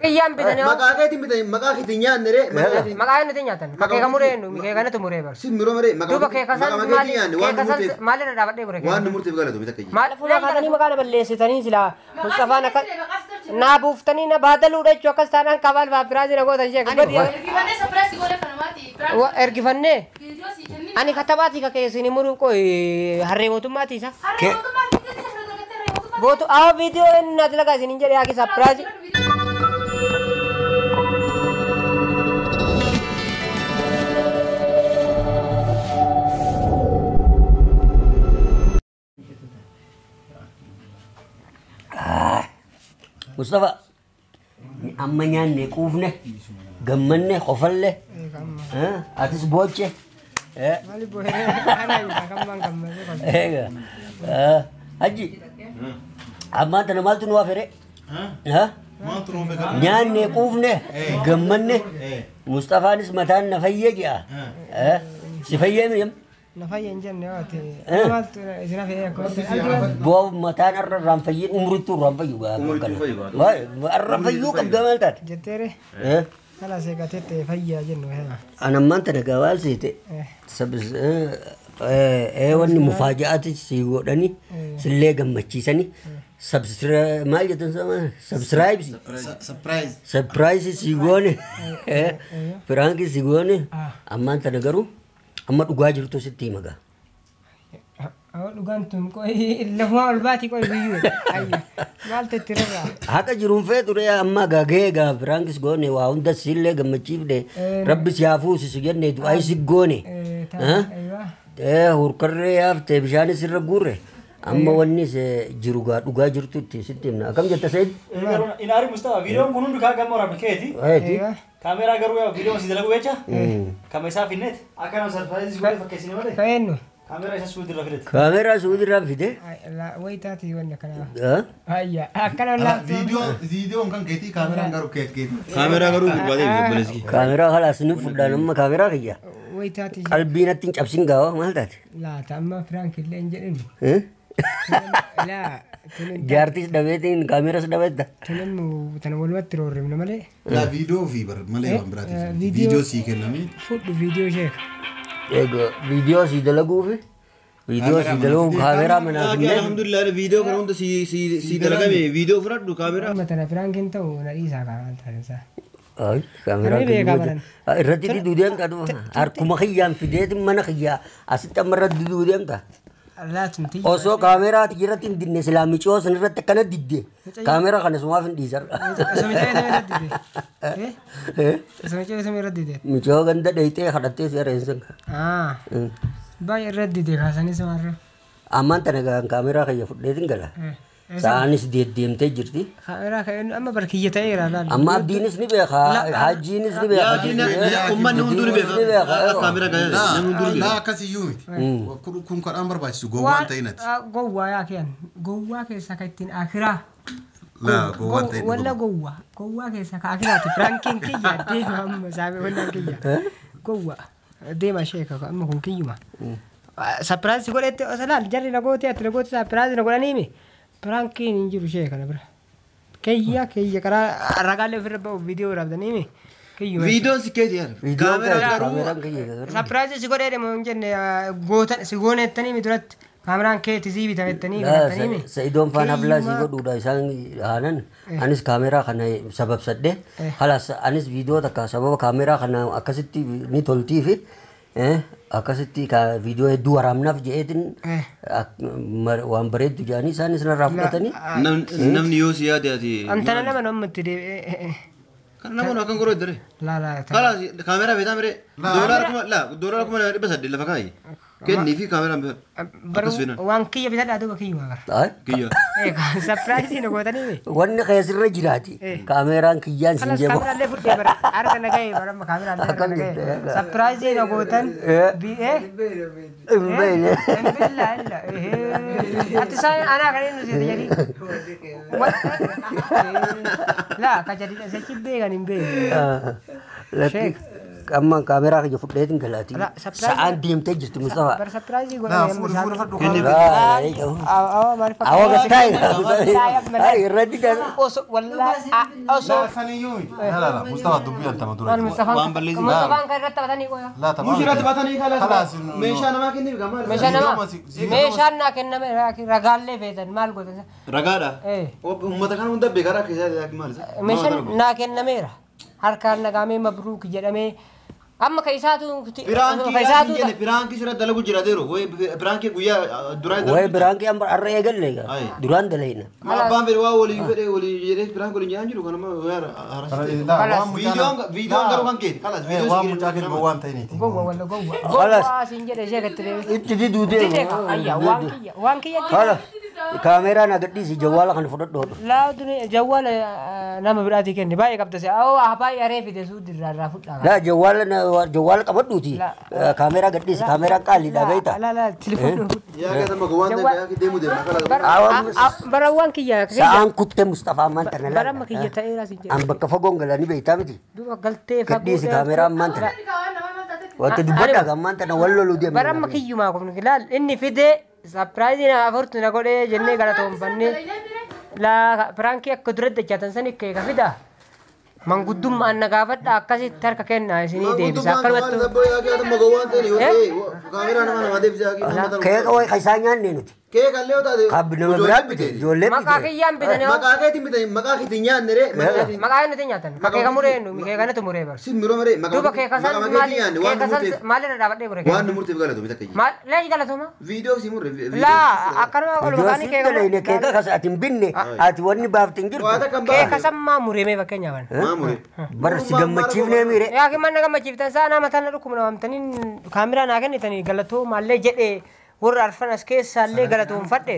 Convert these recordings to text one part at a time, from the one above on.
Kiyyaan bitanii hoo? Maqaa keetiin bitanii maqaa keetiin nyaanne ree. Maqaa eenyutiin nyaatan? Ka keeka muree eenyu? Keekanatu muree bara. Si miroo maree maqaa Duuba keeka san maqaa maali? keetiin nyaanne waan Keeka nu san murteef maalirra dhaabadhee mure waan nu keeka? murteef galatu miti akka Maal fuula kaatanii maqaa na balleessitanii silaa Mustafaan akka naa buuftanii na baadaluudha jechuu akkas taanaan kabaal baapiraasii na gootan sheek. Badi Ergifannee sapiraasii goone kanamaati. Ergifannee Viidiyoo sii kennin. ani katabaatii ka keessini muruu qoy harree mootummaati isa. Harree mootummaa viidiyoo sii kennin harree mootummaa. Gootu awa viidiyoo inni na dalagaa isiniin jedhe yaaki sapiraasii. Mustafa, amma nyaanne quufne, gammanne, qofalle, atis booche. Maali boohee ana kan gammadee. Eega. Haji, ammaan tana maaltu nu hafere? Maaltu nu hafere? Nyaanne quufne, gammanne, Mustafaanis mataan na fayyee jedha. Si fayyee miyam? Na fayyee hin jenne waate. Maaltu isin hafee akkuma. Boo mataan irra irraan fayyin umrittuu irraan fayyu gaa. Umrittuu fayyu gaa. Irra fayyuu qabda maal taate? Jetteere. Kala seeqateette fayyaa jennu. Anammaan tana gabaal seete. Wanni mufaaja'aati si godhani sillee gammachiisani. Maal jettan sabsiraayib si. Surprise. Sapiraayisi si goone. Firaanki si goone. Ammaan tana garuu amma dhugaa jirtu sitti hima gaa. Awwa dhugaan tun qoy lafumaa ol baati qoy biyyuu. Ayya maaltu itti rarra'a? Haqa jiruun fee ture amma gagee gaa firaankis goone waa hunda sillee gammachiifne rabbi si haa fuusisu jenne du'aa si goone. Hurkarree yaaftee bishaanis irra guurre amma wanni jiru gaa dhugaa jirtu itti sitti himna. Akkam jetta Said? Inaari Mustafa, viidiyoon kun hundi kaa gama waraabne keeti. Kaameeraa garuu yaa viidiyoo si dalagu jecha. Kama isaa finneet akka nama sarpiraayizii godhe fakkeessine malee. Ka eenyu? Kaameeraa isa suudirra fidete. Kaameeraa suudirraa fide. Wayi taati wanni akkanaa. Ayya akkana laaftuu. Viidiyoon kan keetii kaameraan garuu keeti. Kaameraa garuu gurbaatee obboleessi. Kaameeraa khalaas ni fudhaan amma kaameeraa kiyya. Wayi taati. Qalbii natti hin cabsin gaawa maal taate? Laata amma Firaank illee hin jedhinu. Laa Jaartis dhabeetiin kaameeraas dhabeetta. Tunin tana walumatti roorrifna malee. Laa viidiyoo fi bar malee waan biraatiif. Viidiyoo sii kenname. Fudhu viidiyoo sheeka. Egaa viidiyoo si dalaguufi viidiyoo si dalaguuf kaameeraa manaa finnee. Alhamdulillah viidiyoo kana hunda si dalagame viidiyoo fudhadhu kaameraa. Amma tana Firaank hin ta'u na dhiisaa kaa maal taate. Ay kaameeraa irratti diduu deemta harkuma kiyyaan fideetiin mana kiyyaa asitti amma irratti diduu deemta. Osoo kaameeraa irratti hin dinne silaa miciyoo san irratti akkana didde kaameeraa kana sumaaf hin dhiisar. Miciyoo ganda dheeyxee kadhattee si areensan. Baay'ee irratti didde kaasanis maarra. Ammaan tana kaameeraa kiyya fudheetiin gala. Sa'aanis deddeemtee jirti. Kaameeraa kan amma barkiyya ta'eera laala. Amma abdiinis ni beeka, hajjiinis ni beeka. Uummanni hunduu ni beeka. Kaameeraa kana namni hunduu ni beeka. Laa akkasiyyuu miti. Kun kadhaan barbaachisu gowwaan ta'inati. Gowwaa yaa kiyan. Gowwaa keessaa kan ittiin akiraa. Laa gowwaan ta'in. Walla gowwaa. Gowwaa keessaa kan akiraati. Firaankiin kiyya deema amma saamee wallaan kiyya. Gowwaa deema sheeka amma kun kiyyuma. Sapiraayisii godhetti osoo laal jarri na gootee ati na gootee sapiraayisii na godhaniimi. Prankiin hin jiru ishee kana bira. Kiyya kiyya karaa ragaalee ofirra ba'u viidiyoo waraabdaniimi. Viidiyoon si keeti yaala. Kaameeraa garuu. Sapiraayisii si godhee deemu hin jenne gootan si goonettaniimi duratti kaameraan keeti sii bitamettanii bitattaniimi. Sa'idoon faana bilaa si godhuudha isaan aanan anis kaameeraa kana sababsadhe halas anis viidiyoo takka sababa kaameeraa kana akkasitti ni toltii fi akkasitti viidiyoo hedduu waraabnaaf je'eetiin waan bareeddu jedhanii isaanis narraa fudhatanii. Namni yoo si yaade ati. Antana nama namni itti deebi'ee. Kan namoonni akkan godhu daree. Laa laa. Kalaas kaameeraa feetaa miree. Doolaara 2800 lafa kaayi. Kennii fi kaameeraan bitadhu. Waan kiyya bitadhaa duuba kiyyuma bara. Kiyya. Sapiraayisii na gootanii. Wanni keessirra jiraati. Kaameeraan kiyyaan siin jeebo. Kaameeraallee fudhee bara harka na ga'ee bara kaameeraallee harka na ga'ee. Sapiraayisii na gootan. Bi'ee. Hin beekne. Hin billa illa. Ati isaan anaa kan inni seete jedhii. Laa ka jedhi isa beekan hin beekne. Lakki. Amma kaameraa kiyya fudheetiin galaati. La, surprise. Sa'aan deemtee jirti Mustafaa. Bara surprise Laa godhame fuudhi fuudhi fadhu. Awwa maal Awwa gattaa'e. Ay irratti kan. Osoo wallaahi osoo Laa saniyyuu miti. Laa laa laa Mustafaa dubbii altama dura. maal Mustafaan Waan balleessi. Mustafaan kan irratti taphatanii qoya. Laa taphaa. Mushirratti baatanii Kalaas. Meeshaa namaa kenniif gamaa. Meeshaa namaa Viidiyoo meeshaan naa kenname ragaallee feetan maal gootan Ragaadha. Eh. Uummata kana hunda beekaraa keessaa maal isa? Meeshaan naa kennameera harkaan nagaamee mabruuk jedhamee amma ka isaatu Piraankii ka isaatu jenne piraankii sirra dalagu jira deeru. Piraankii guyyaa duraa Wayi biraankii amma har'a eegalle Ay. duraan dalayna. Abbaan fedhe waa walii fedhe walii jedhee piraankii waliin jedhan jiru kanuma harasite. Viidiyoon garuu kan keeti. Kalas viidiyoo Waan mucaa kennu waan ta'iniiti. gowwa walla gowwa Khalas. gowwa siin jedhe ishee gatti deebi Itti diduu dide deema. ayya waan kiyya waan kiyya Khalas. Kaameraa na gadhiisi jawwaala kana fudhadhu. laa duni jawwaala nama biraatii kenne baay'ee qabda se awwa baay'ee aree fide suudirraa irraa fudhaa Laa jawwaala jawwaala qabadhuuti. La. Kaameraa gadhiisi kaameraan qaaliidha beektaa. la la telefoon Yaa keessama gowwaan ta'e deemuu deema. Kalas. bara waan kiyya Sa'aan kutte Mustafaa ammaan tana bara amma kiyya ta'eera siin jedhe An bakka fagoon galanii beektaa miti. duuba galtee Gadhiisi kaameraa ammaan tana. Wanta dubbadhaa ammaan tana wal loluu deemna. bara amma kiyyumaa kun laal inni fide sapiraayizii na afurtu na godhee jennee galatoonfannee laa piraankii akka duratti dachaatan san keeka fida manguddummaan na gaafadha akkasitti harka kennaa isinii deebisa akkanumatti Kaameraa nama namaa deebisee. Keeka wayi kan isaan nyaanne nuti. Keeka illee yoo taate. Kabbi nama biraa bite ijoollee maqaa bite. kiyyaan bitanii Maqaa keetiin bitanii maqaa keetiin nyaanne ree. maqaa inni nyaatan keeka muree nu keeka natu muree bar Si miroo maree maqaa duuba keeka san maqaa keetiin nyaanne waan keeka nu san murteef maalirra dhaabadhee mure waan nu murteef galatu miti akka maal leeshi galatuma Viidiyoo si murre. laa akkanuma ol maqaan Ijoollee keeka dalayne keeka kas ati hin binne ati wanni baafte hin jirtu. Waan akka keeka san maa muree fakkeenyaaf Maa muree. Bara si gammachiifnee miire. Yaa kimman na gammachiiftan saa nama tana dhukkubna waamtanii kaameraa naa kennitanii galatoo maallee jedhee warra arfan as keessaallee galatoonfadhe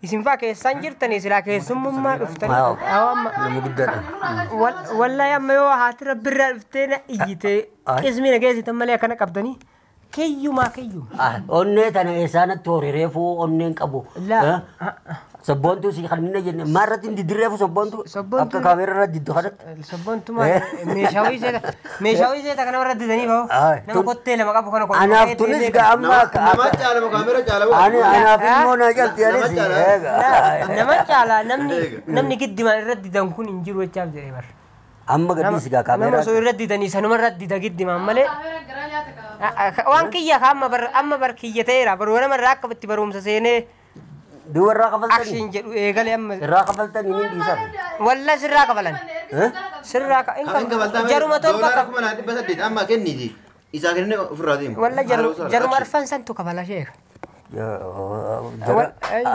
isin faa keessaan jirtanii silaa keessummummaa dhuftanii. Waaw. Nama guddaadha. Wallahi amma yoo haati rabbirraa dhuftee na iyyite qismii na geessitan malee akkana qabdanii kiyyumaa kiyyuma. Onnee tana eessaanatti hore reefuu onneen qabu. Laa. Sabboontuu si kan inni jenne maarratti hin diddirreefu sabboontuu. Sabboontuu- Akka kaameraa irra diddu kanatti. Sabboontumaa meeshaa wayii seeta meeshaa wayii seeta kana warra didanii bahu Ay, nama tun- kottee lama qabu kana Anaaf tunis ga amma akka Nama caala moo kaameraa caala moo? Ani anaaf immoo na jalti anis. Nama caalaa namni namni giddimaan irra didan kun hin jiru jechaaf jedhee bara. Amma gadhiisi gaa Nama kaameraa. osoo irra didanii sanuma irra dida giddimaan malee. Waan kiyya ka amma bar amma bar kiyya ta'eera baruu nama irraa akka itti barumsa seenee Duuba irraa kafaltanii. akshin jedhu eegale amma. Irraa kafaltanii ni dhiisan. Walla sirraa kafalan. Sirraa ka Kan kabaltaa jaruma torba doolaara 2800 amma kenniti. Isaa kennee ofirraa deemu. walla jaruma arfan santu kafala sheeka.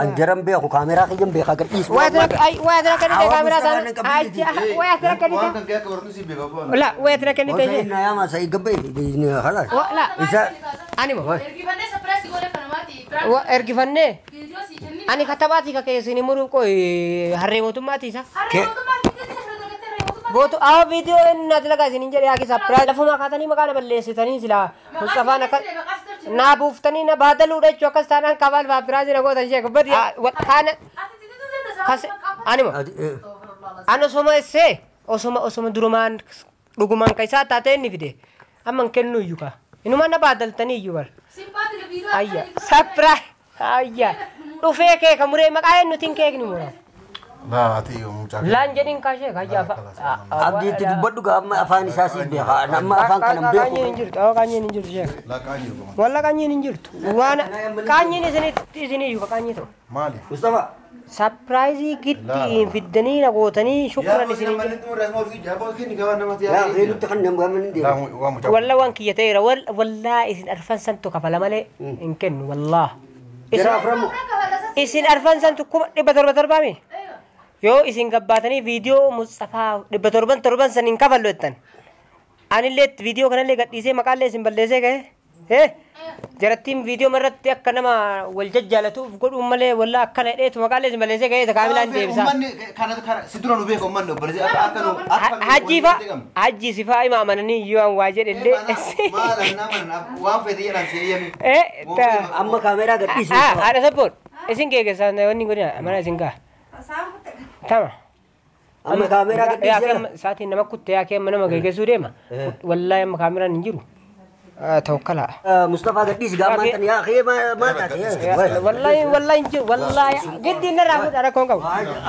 Anjaran beeku kaameraa kiyyan beekaa gadhiisu. Waa tira kennite kaameraa sana. Waa tira Waan kennite. kan kee akka baratu si beeka abbaan. La waa tira kennite Osoo ishee. inni yaama sa'i gabbee halas. La Isa animo. Ergifannee sapiraasii godhe kanamaati. Wa ergifannee. Viidiyoo si kenni. Ani katabaati ka keessini muruu qoy harree mootummaati isa. Harree mootummaa viidiyoo si irra dalagatee harree mootummaa. Gootu awa viidiyoo inni na dalagaa isinin jedhe yaaki sapiraayis lafuma kaatanii maqaa na balleessitanii silaa Mustafaan akka naa buuftanii na baadaluudha jechuu akkas taanaan kabaal faapiraasii na gootan ishee badi kaana Ati diduu dandeessa. kas anima an osoma essee osoma osoma durumaan dhugumaan ka isaa taatee inni fide amma hin kennu iyyuu ka inuma na baadaltanii iyyuu bar Simpaati viidiyoo. ayya sapiraay ayya dhufee keeka muree maqaa eenyutiin keekni mura Laa ati mucaa kennu. laan jedhin kaashee kayyaa fa abdiitti dubbadhu gaa amma afaan isaa si beekaa. Amma afaan kana hin Qaanyiin hin beeku. jirtu awwa qaanyiin hin jirtu sheeka. Laa qaanyii dhuguma. Walla qaanyiin hin jirtu. Waan qaanyiin isinitti isinii iyyuu qaanyii ta'u. Maali? Mustafa. Sapiraayizii giddiin fiddanii na gootanii shukran isinii Yaa nutti kan nama gamanii Laa deemu. waan mucaa. Walla waan kiyya ta'eera wallaa isin arfan santu kafala malee hin kennu wallaa. Jara aframu. Isin arfan santu 700 torbaami? Yoo isin gabbaatanii viidiyoo Mustafaa 777 san hin kafallu jettan. Anillee viidiyoo kanallee gadhiisee maqaallee isin balleessee ga'e. Jarattiin viidiyoo irratti akka nama wal jajjaalatuuf godhuun malee wallaa akkana hidheetu maqaallee isin balleessee ga'e kaamilaan deebisaa. Uummanni kana kana si dura nu beeka uummanni obboleessi akka akka nu akka Hajjii fa'a hajjii si fa'a ima amananii iyyuu waan waa jedhe illee. Maal nama waan fedhe jedhan si eeyyami. Amma kaameraa gadhiisi. Haadha sabboon isin geeggessaa wanni godina mana isin ga'a. Tama. Amma kaameraa gadhiisee Sa'aatiin nama kuttee yaa keemma nama geggeessuu deema. Wallaahi amma kaameraan hin jiru. Tawakkalaa. Mustafaa gadhiisi gaammaan tan yaa kee maal taate? Wallaahi wallaahi hin jiru. Wallaahi giddiin narraa fuudha rakkoon qabu.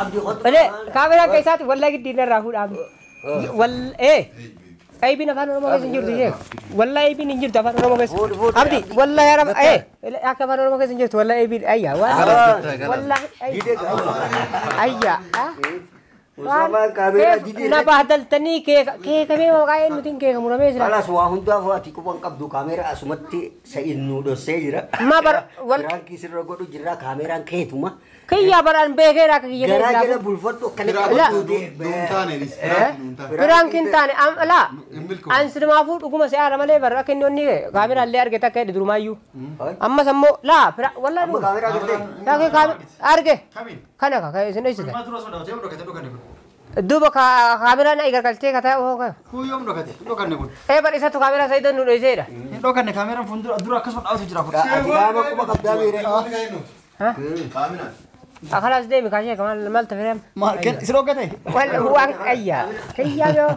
Abdii qotu. Olee kaameraan keessaati wallaahi giddiin narraa fuudha. Wal Aybiin afaan Oromoo keessa hin jirtu ishee. Wallaahi aybiin hin jirtu afaan Oromoo keessa. Abdi wallaahi haram akka afaan Oromoo keessa hin jirtu wallaahi aybiin ayya wallaahi ayya. Mustafaan kaameraa didee. Na bahdaltanii keekamee maqaa eenyutiin keeka muramee jira. Kalas waa hundaaf ati quban qabdu kaameraa asumatti sa'in nu dhossee jira. Ma bar wal Piraankii sirra godhu jirra kaameraan keetuma. kiyya baraan beekeera akka kiyya Garaa jala bulfadhu akkana Piraankiin taane laa an silumaafuu dhuguma si'aara malee barra akka inni onni kaameraan illee arge takka jedhe durumaayyuu. Ammas ammoo laa wallaahi Amma kaameraa gartee. Arge kana ka isin dhoysite. Duuba kaameraan ay gargaltee ka ta'e hoo Kun yoom dhokate? Dhokanne kun. Ee bar isatu kaameraa sayidoon nu dhoyseedha. Hin dhokanne kaameraan fuuldura dura akkasuma dhaabatu jira kun. Ati qaama quba qabdaa beere. Khalaas deemi kaashee maal tafeem. Maal kenn si dhokate? Wal waan ayya kiyyaa yoo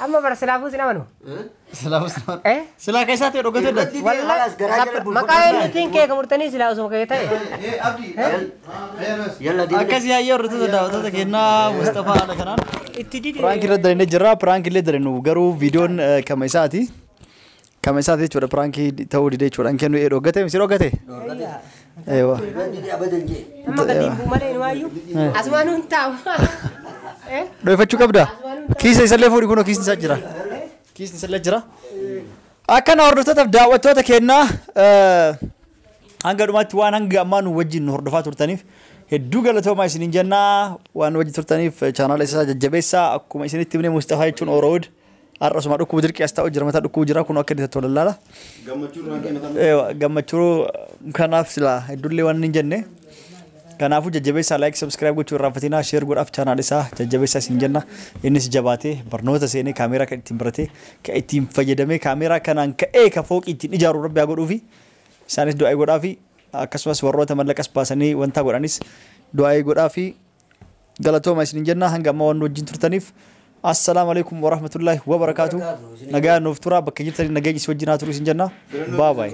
amma bar silaafuu sin amanu. Silaafuu sin amanu. Eh? Silaa keessaa ta'e dhokate dha. Wallaahi maqaa eenyutiin keeka murtanii silaa osuma kee ta'e. Yalla deemne. Akkasii hayyee hordoftoota daawwattoota kennaa Mustafaa haala kanaan. Itti didi. Piraank irra dalannee jirra. Piraank illee dalannu garuu viidiyoon kama isaati. Kama isaati jechuudha. Piraankii ta'uu didee jechuudha. Hin kennu ee dhoggate si dhoggate? Eewa. Didee abadan jee. Amma gadi bu'u malee inumaayyuu asumaan hun taa'u. Dhoofachuu qabda. Kiisa isallee fuudhi kunoo kiisni isaa jira. Kiisni isallee jira. Akkana hordoftootaaf daawwattoota kennaa hanga dhumaatti waan hanga ammaa nu wajjin nu hordofaa turtaniif hedduu galatoomaa isiniin jennaa waan wajjin turtaniif chaanaala isaa jajjabeessaa akkuma isinitti himne Mustafaa jechuun Orood har'a osuma dhukkubu dirqii as taa'u jira mataa dhukkubu jira kun akka inni tola laala. Gammachuu Gammachuu kanaaf silaa hedduullee waan hin jenne. Kanaafuu jajjabeessaa like subscribe gochuu irraanfatinaa share godhaaf chaanaal isaa jajjabeessaa isin jenna. Innis jabaatee barnoota seenee kaameraa kan ittiin baratee kan ittiin fayyadamee kaameraa kanaan ka'ee ka fooqii ittiin ijaaru rabbi haa godhuufi isaanis du'aa godhaafi akkasumas warroota mallaqas baasanii wanta godhanis du'aa godhaafi galatooma isin jenna hanga ammaa waan wajjin turtaniif. Assalaamu alaikum warahmatullahi wabarakaatuh. Nagaa nuuf turaa bakka jirtanii nageenya isin wajjin haa turu isin jenna. Bye bye.